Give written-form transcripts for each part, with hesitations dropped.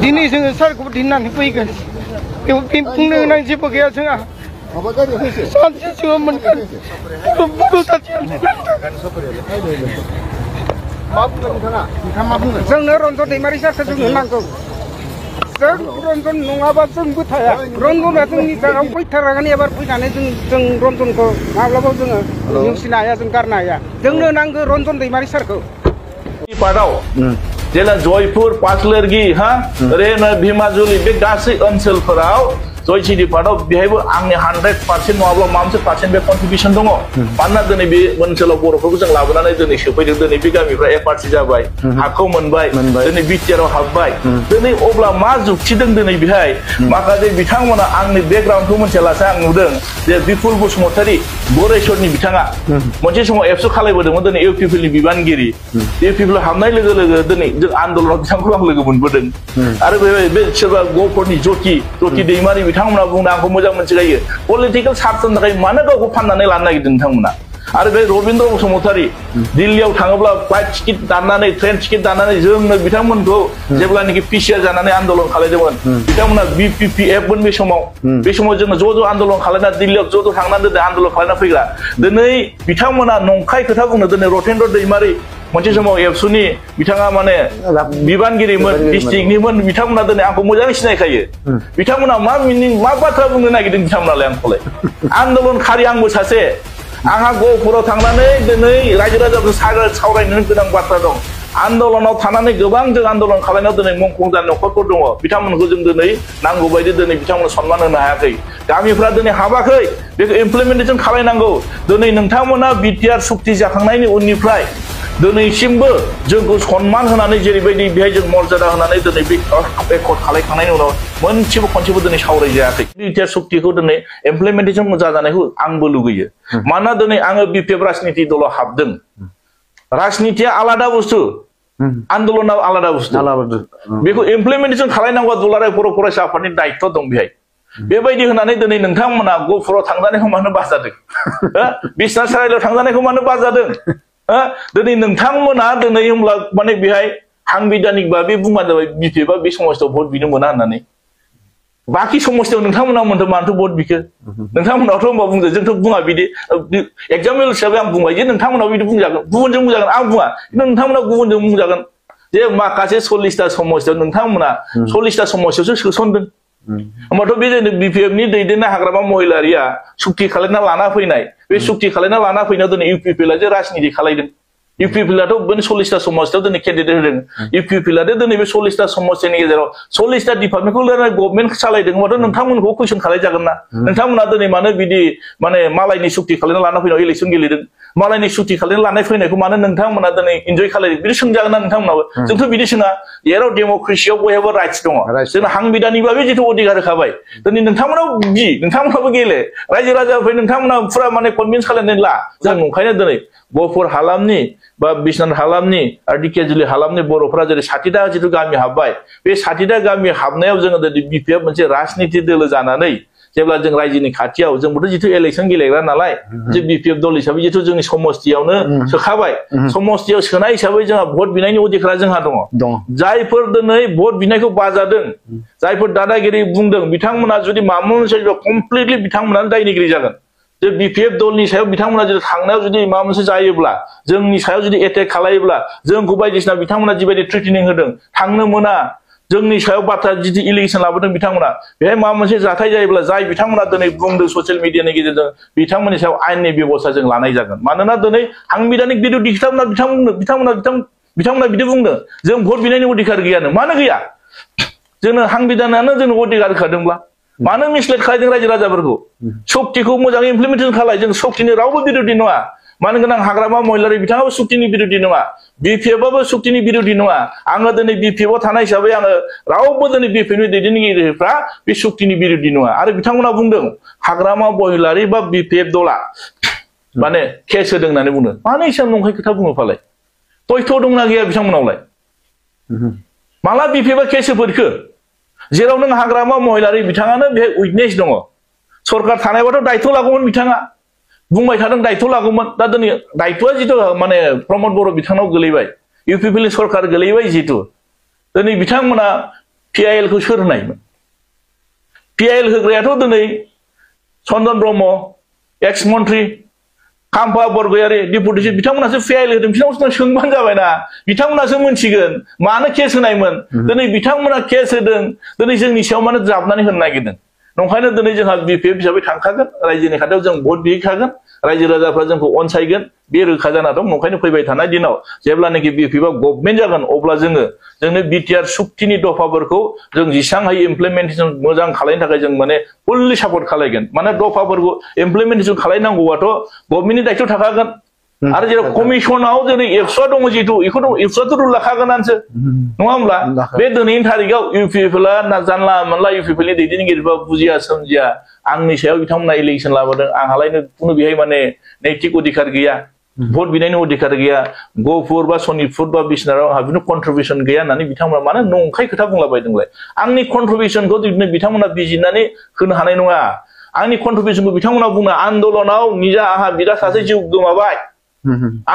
दिनै जोङो सारखौबो दिननानै फैगोन बेयाव बुंनो गोनां जेबो गैया जोंहा सानसे जोङो मोनगोन जोंनो रन्जन दैमारि सारखौ जोंनो नांगौ जों रन्जन नङाबा जोंबो थाया रन्जना जोंनि जायगायाव फैथारागोन एबार फैनानै जों रन्जनखौ माब्लाबाबो जोङो नेवसिनो हाया जों गारनो हाया जोंनो नांगौ रन्जन दैमारि सारखौ जेला जयपुर पाटलरगी ओरैनो भिमाजुलि बे गासै ओनसोलफोराव जयसिटी पार्टआव बेहायबो आंनि 100% नङाब्ला माबा मोनसे पार्सेन्ट बे कन्ट्रिबिउसन दङ मानोना दिनै बे ओनसोलाव बर'फोरखौ जों लाबोनानै दिनै सोफैदों दिनै बे गामिफ्रा एफआरसि जाबाय हाखौ मोनबाय दिनै बिटिआरआव हाबबाय दिनै अब्ला मा जुक्तिदों दिनै बेहाय माखासे बिथांमोना आंनि बेकग्राउन्डखौ मोनथियालासे आं नुदों जे बिपुल बसुमतारी बरेश्वरनि बिथाङा मोनसे समाव एबसु खालामबोदोंमोन दिनै इउपिपिएलनि बिबानगिरि इउपिपिएल हाबनाय लोगो लोगो दिनै जों आन्दलनाव बिथांखौ आं लोगो मोनबोदों आरो बे सोरबा गफोरनि जति दैमारि बिथांमोना बुंनो आंखौ मोजां मोनथिखायो पलिटिकेल सार्थनि थाखाय मानो गावखौ फाननानै लानो नागिरदों बिथांमोना आरो बे रबिन्द्र बसुमतारी दिल्लीयाव थाङोब्ला फ्लाइट टिकेट दाननानै ट्रेन टिकेट दाननानै जोंनो बिथांमोनखौ जेब्लानाखि पिसिआर जानानै आन्दलन खालामदोंमोन बिथांमोना बिपिपिएफमोन बे समाव जोङो ज' आन्दलन खालामना दिल्लीयाव ज' थांनानै दिनै आन्दलन खालामना फैग्रा दिनै बिथांमोना नंखाय खोथा बुंनो दिनै रतेन्द्र दैमारि मोनसे समाव एबसुनि बिथाङा माने बिबानगिरिमोन डिस्ट्रिक्टनिमोन बिथांमोना दिनै आंखौ मोजाङै सिनायखायो बिथांमोना मा मिनिं मा बाथ्रा बुंनो नागिरदों बिथांमोनालाय आंखौलाय आन्दलनखारि आंबो सासे आंहा गहपुराव थांनानै दिनै रायजो राजाफोरजों सावरायनो गोनां बाथ्रा दं आन्दलनाव थानानै गोबां जों आन्दलन खालामनायाव दिनै मुंख्लं जानाय न'खरफोर दङ बिथांमोनखौ जों दिनै नांगौ बायदि दिनै बिथांमोन सन्मान होनो हायाखै गामिफ्रा दिनै हाबाखै बेखौ इमप्लिमेन्टेसन खालामनांगौ दिनै नोंथांमोना बिटिआर सुक्ति जाखांनायनि उननिफ्राय दिनैसिमबो जोंखौ सन्मान होनानै जेरैबायदि बेहाय जों मर्यादा होनानै दिनै बे एकर्ड खालामखांनायनि उनाव खनसेबो दिनै सावरायजायाखै बिटिआर सुक्तिखौ दिनै इमप्लिमेन्टेसन जाजानायखौ आंबो लुगैयो मानोना दिनै आङो बिपिएफ राजनिति दलाव हाबदों राजनितिया आलादा बुस्थु आन्दलना आलादा बुस्थु बेखौ इमप्लिमेन्टेसन खालामनांगौआ दुलाराय बर' फरायसा आफादनि दायित्व दं बेहाय बेबायदि होनानै दिनै नोंथांमोना गहपुराव थांजानायखौ मानो बाजादों बिसनाथ साराइलियाव थांजानायखौ मानो बाजादों दिनै नोंथांमोना दिनै होमब्ला माने बेहाय सांबिधानिक बे बुंबानो जाबाय बिपिएफआ बे समस्थियाव भट बिनो मोना होननानै बाखि समस्थियाव नोंथांमोना मानोथ' भट बिखो नोंथांमोनावथ' होमबा बुंदो जोंथ' बुङा बिदि एग्जाम्पल हिसाबै आं बुंबाय जे नोंथांमोनाव बिदि बुंजागोन गुबुनजों बुंजागोन आं बुङा खिन्थु नोंथांमोना गुबुनजों बुंजागोन जे माखासे 40टा समस्थियाव नोंथांमोना 40टा समस्थियावसो सोसनदों होमबाथ' बे जोंनि बिपिएफनि दैदेननाय हाग्रामा महिलारिया सुक्ति खालामना लाना फैनाय बे सुक्ति खालामना लाना फैनायाव दिनै इउपिपिएलआ जे राजनिति खालामदों इउपिपिएलआथ' बे 40टा समस्थियाव दिनै केन्डिडेट होदों इउपिपिएलआ दिनै बे 40टा समस्थियानि गेजेराव 40टा डिपार्टमेन्टखौ लानानै गभर्नमेन्ट सालायदों होमबाथ' नोंथांमोनखौ कुइसन खालामजागोन ना नोंथांमोना दिनै मानो बिदि माने मालायनि सुक्ति खालामना लाना फैनायाव इलेक्सन गेलेदों मालायनि सुक्ति खालामना लानाय फैनायखौ मानो नोंथांमोना दिनै इन्जय खालामदों बिदि सोंजागोन ना नोंथांमोनाबो जोंथ' बिदि सोङा जेराव डेम'क्रेसियाव बयहाबो राइट्स दङ जोंना सांबिधानिकबाबो जिथु अधिकार होखाबाय दिनै नोंथांमोनाबो गेले रायजो राजाफोर नोंथांमोना फुरा माने कनभिन्स खालामनानै ला जों नंखायनो दिनै गहपुर हालामनि बा बिश्वनाथ हालामनि आरो दिकेजुलि हालामनि बर'फोरा जेरै 60टा जिथु गामि हाबबाय बे 60टा गामि हाबनायाव जोङो दिनै बिपिएफ मोनसे राजनिति दोलो जानानै जेब्ला जों रायजोनि खाथियाव जोंबोथ' जिथु इलेक्सन गेलेग्रा नालाय जे बिपिएफ दल हिसाबै जिथु जोंनि समस्थियावनो सोखाबाय समस्थियाव सोनाय हिसाबै जोंहा भट बिनायनि अधिकारा जोंहा दङ जायफोर दिनै भट बिनायखौ बाजादों जायफोर दादागिरि बुंदों बिथांमोना जुदि माबा मोनसे कमप्लिटलि बिथांमोनानो दायनिगिरि जागोन जे बिपिएफ दलनि सायाव बिथांमोना जुदि थांनायाव जुदि माबा मोनसे जायोब्ला जोंनि सायाव जुदि एटेक खालायोब्ला जोंखौ बायदिसिना बिथांमोना जिबायदि थ्रेटेनिं होदों थांनो मोना जोंनि सायाव बाथ्रा जिदि इलिगेसन लाबोदों बिथांमोना बेहाय माबा मोनसे जाथाय जायोब्ला जाय बिथांमोना दिनै बुंदों ससियेल मिडियानि गेजेरजों बिथांमोननि सायाव आयेननि बेबस्था जों लानाय जागोन मानोना दिनै सांबिधानिक बिरोधि बिथांमोना बिदि बुंदों जों भट बिनायनि अधिकार गैयानो मानो गैया जोंनो सांबिधानानो जोंनो अधिकार होखादोंब्ला मानो मिसलेट खालामदों रायजो राजाफोरखौ सक्तिखौ मोजाङै इमप्लिमेन्टेसन खालाय जों सक्तिनि रावबो बिरोधि नङा मानो गोनां हाग्रामा महिलारि बिथाङाबो सुक्तिनि बिरोधि नङा बिपिएफआबो सुक्तिनि बिरोधि नङा आङो दिनै बिपिएफआव थानाय हिसाबै आङो रावबो दिनै बिपिएफनि दैदेनगिरिफ्रा बे सुक्तिनि बिरोधि नङा आरो बिथांमोना बुंदों हाग्रामा महिलारि बा बिपिएफ दला माने केस होदों होननानै बुंदों मानो एसेबां नंखाय खोथा बुङो फालाय तथ्य दंना गैया बिथांमोनावलाय माला बिपिएफआ केस होफोरखो जेराव नों हाग्रामा महिलारि बिथाङानो बेहाय उइटनेस दङ सरकार थानायबाथ' दायित्व लागौमोन बिथाङा बुंबाय थादों दायित्व लागौमोन दा दिनै दायित्वआ जिथु माने प्रमद बर' बिथांनाव गोलैबाय इउपिपिएलनि सरकार गोलैबाय जिथु दिनै बिथांमोना PIL खौ सोर होनायमोन PIL होग्रायाथ' दिनै चन्दन ब्रह्म एक्स मन्त्रि खाम्फा बरगयारि डिपुटि बिथांमोनासो PIL होदों बिथांमोना सोंबानो जाबायना बिथांमोनासो मोनथिगोन मानो केस होनायमोन दिनै बिथांमोना केस होदों दिनै जोंनि सायाव मानो जाबनानै होनो नागिरदों नंखायनो दिनै जोंहा BPF हिसाबै थांखागोन रायजोनि खाथियाव जों भट बिहैखागोन रायजो राजाफ्रा जोंखौ अनसायगोन बे रोखा जाना दं नंखायनो फैबाय थानाय दिनाव जेब्लानाखि BPF आ गभर्नमेन्ट जागोन अब्ला जोंनि BTR सुक्तिनि दफाफोरखौ जों जेसां हायो इमप्लिमेन्टेसन मोजां खालामनो थाखाय जों माने फुल्लि सापर्ट खालामगोन माने दफाफोरखौ इमप्लिमेन्टेसन खालामनांगौबाथ' गभर्नमेन्टनि दायित्व थाखागोन आरो जेराव कमिसनाव दिनै एबसुआ दङ जिहेतु बेखौ एबसुआथ' रुल लाखागोनानोसो नङा होमब्ला बे दिनैनि थारिखआव UPPLआ जानला मोनला UPPLनि दैदेनगिरिफ्रा बुजिया सोमजिया आंनि सायाव बिथांमोना इलेक्सन लाबोदों आंहालायनो खुनु बेहाय माने नैतिक अधिकार गैया भट बिनायनि अधिकार गैया गहपुर बा सनितपुर बा बिसनाथआव आंहा बिदिनो कन्ट्रिबिउसन गैया होननानै बिथांमोना मानो नंखाय खोथा बुंलाबायदोंलाय आंनि कन्ट्रिबिउसनखौ बिथांमोना बिजिरनानै होनो हानाय नङा आंनि कन्ट्रिबिउसनखौ बिथांमोना बुंनो आन्दोलनाव निजा आंहा बिदा सासे जिउ गोमाबाय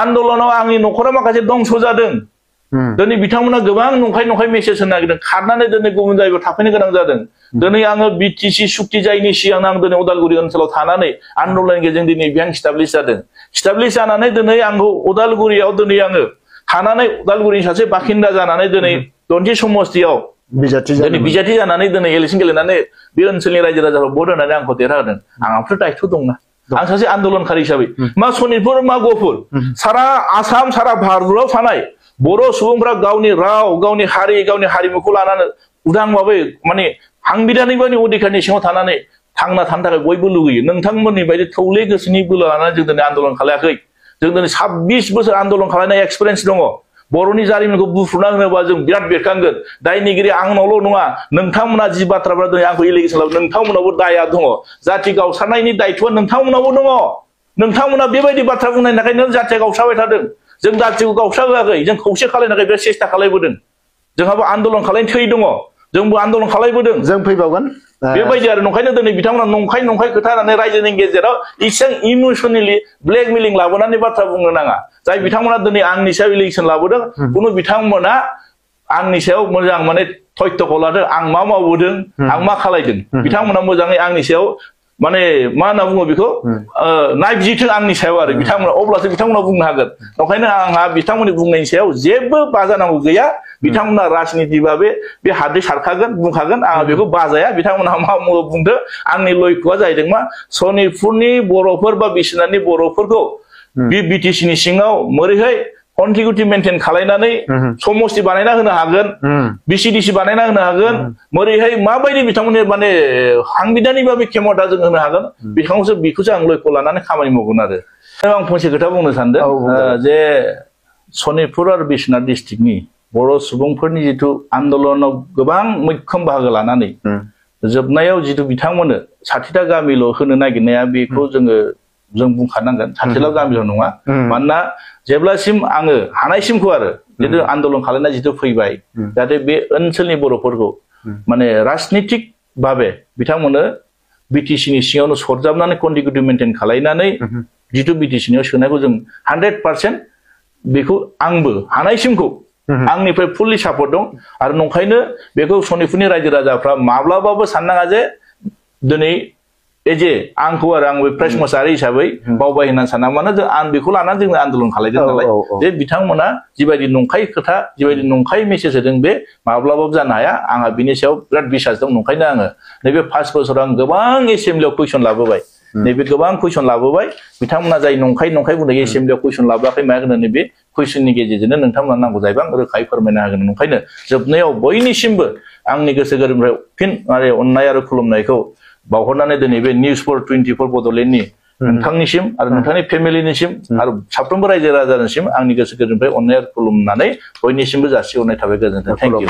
आन्दोलनाव आंनि न'खरा माखासे दंस जादों दिनै बिथांमोना गोबां नंखाय मेसेज होनो नागिरदों खारनानै दिनै गुबुन जायगायाव थाफैनो गोनां जादों दिनै आङो BTC सुक्ति जायैनि सिगां आं दिनै उदालगुरि ओनसोलाव थानानै आन्दोलननि गेजेरजों दिनै बिहां स्टाब्लिश जादों स्टाब्लिश जानानै दिनै आंखौ उदालगुरियाव दिनै आङो थानानै उदालगुरिनि सासे बाखिन्दा जानानै दिनै दनथि समस्तियाव बिजाथि जानानै दिनै इलेक्सन गेलेनानै बे ओनसोलनि रायजो राजाखौ भट होनानै आंखौ देरहाहोदों आंहाबोथ' दायित्व दंना आं सासे आन्दोलनखारि हिसाबै मा सनितपुर मा गहपुर सारा आसाम सारा भारतआव थानाय बर' सुबुंफ्रा गावनि राव गावनि हारि गावनि हारिमुखौ लानानै उदां माबै माने हांबिदानिबानि अधिकारनि सिङाव थानानै थांना थानो थाखाय बयबो लुगैयो नोंथांमोननि बायदि थौले गोसोनि बोलो लानानै जों दिनै आन्दोलन खालायाखै जों दिनै 26 बोसोर आन्दोलन खालामनाय एक्सपिरियेन्स दङ बर'नि जारिमिनखौ बुफ्रुना होनोबा जों बिराद बेरखांगोन दायनिगिरि आंनावल' नङा नोंथांमोना जि बाथ्राफ्रा दिनै आंखौ इलेक्सन लाबो नोंथांमोनावबो दाया दङ जाति गावस्रानायनि दायित्वआ नोंथांमोनावबो दङ नोंथांमोना बेबायदि बाथ्रा बुंनायनि थाखायनो जातिया गावस्राबाय थादों जों जातिखौ गावस्रा होआखै जों खौसे खालामनो थाखाय बिराद सेस्था खालामबोदों जोंहाबो आन्दोलन खालामनो थै दङ जोंबो आन्दोलन खालामबोदों जों फैबावगोन बेबायदि आरो नंखायनो दिनै बिथांमोना नंखाय खोथा होनानै रायजोनि गेजेराव इसेबां इमोसनेलि ब्लेकमेलिं लाबोनानै बाथ्रा बुंनो नाङा जाय बिथांमोना दिनै आंनि सायाव इलेक्सन लाबोदों कुनु बिथांमोना आंनि सायाव मोजां माने तथ्यखौ लादों आं मा मावबोदों आं मा खालायदों बिथांमोना मोजाङै आंनि सायाव माने मा होनना बुङो बेखौ नायबिजिरथों आंनि सायाव आरो बिथांमोना अब्लासो बिथांमोना बुंनो हागोन ओंखायनो आंहा बिथांमोननि बुंनायनि सायाव जेबो बाजानांगौ गैया बिथांमोना राजनिति भाबे बे हादै सारखागोन बुंखागोन आंहा बेखौ बाजाया बिथांमोना मा बुंदो आंनि लक्ष्यआ जाहैदों मा सनितपुरनि बर'फोर बा बिसनाथनि बर'फोरखौ बे BTC नि सिङाव मोरैहाय कन्टिगिउटि मेनटेन खालायनानै समस्ति बानायना होनो हागोन BCDC बानायना होनो हागोन मोरैहाय माबायदि बिथांमोननि माने हांबिदानि बाबे खेमता जों होनो हागोन बेखौसो आं लक्ष्य लानानै खामानि मावगोन आरो आं फंसे खोथा बुंनो सानदों जे सनितपुर आरो बिसनाथ डिस्ट्रिक्टनि बर' सुबुंफोरनि जिथु आन्दोलनाव गोबां मैखोम बाहागो लानानै जोबनायाव जिथु बिथांमोननो 60टा गामिल' होनो नागिरनाया बेखौ जों बुंखानांगोन 60टा गामिल' नङा मानोना जेब्लासिम आङो हानायसिमखौ आरो जितु आन्दोलन खालामनाय जितु फैबाय जाहाथे बे ओनसोलनि बर'फोरखौ माने राजनितिक भाबे बिथांमोननो BTC नि सिङावनो सरजाबनानै कन्टिगिउटि मेनटेन खालायनानै जितु BTC नियाव सोनायखौ जों 100% बेखौ आंबो हानायसिमखौ आंनिफ्राय फुल्लि सापर्ट दं आरो नंखायनो बेखौ सनितपुरनि रायजो राजाफ्रा माब्लाबाबो साननाङा जे दिनै एजे आंखौ आरो आंबो प्रेस मोसाहारि हिसाबै बावबाय होननानै साना मानो जों आं बेखौ लानानै जों आन्दोलन खालायदों नालाय जे बिथांमोना जिबायदि नंखाय खोथा जिबायदि नंखाय मेसेज होदों बे माब्लाबाबो जानो हाया आंहा बिनि सायाव बिराद बिसास दं नंखायनो आङो नैबे 5 बोसोराव आं गोबां एसेम्ब्लियाव कुइसन लाबोबाय नैबे गोबां कुइसन लाबोबाय बिथांमोना जाय नंखाय बुंदों एसेम्ब्लियाव कुइसन लाबोआखै मा होनो नैबे कुइसननि गेजेरजोंनो नोंथांमोना नांगौ जायोबा आं रोखायै फोरमायनो हागोन नंखायनो जोबनायाव बयनिसिमबो आंनि गोसो गोरबोनिफ्राय फिन आरो अननाय आरो खुलुमनायखौ बावहरनानै दिनै बे निउस 424 बड'लेण्डनि नोंथांनिसिम आरो नोंथांनि फेमिलिनिसिम आरो साफ्रोमबो रायजो राजानिसिम आंनि गोसो गोरबोनिफ्राय अननाय आरो खुलुमनानै बयनिसिमबो जासिहरनाय थाबाय गोजोन्थों थेंक इउ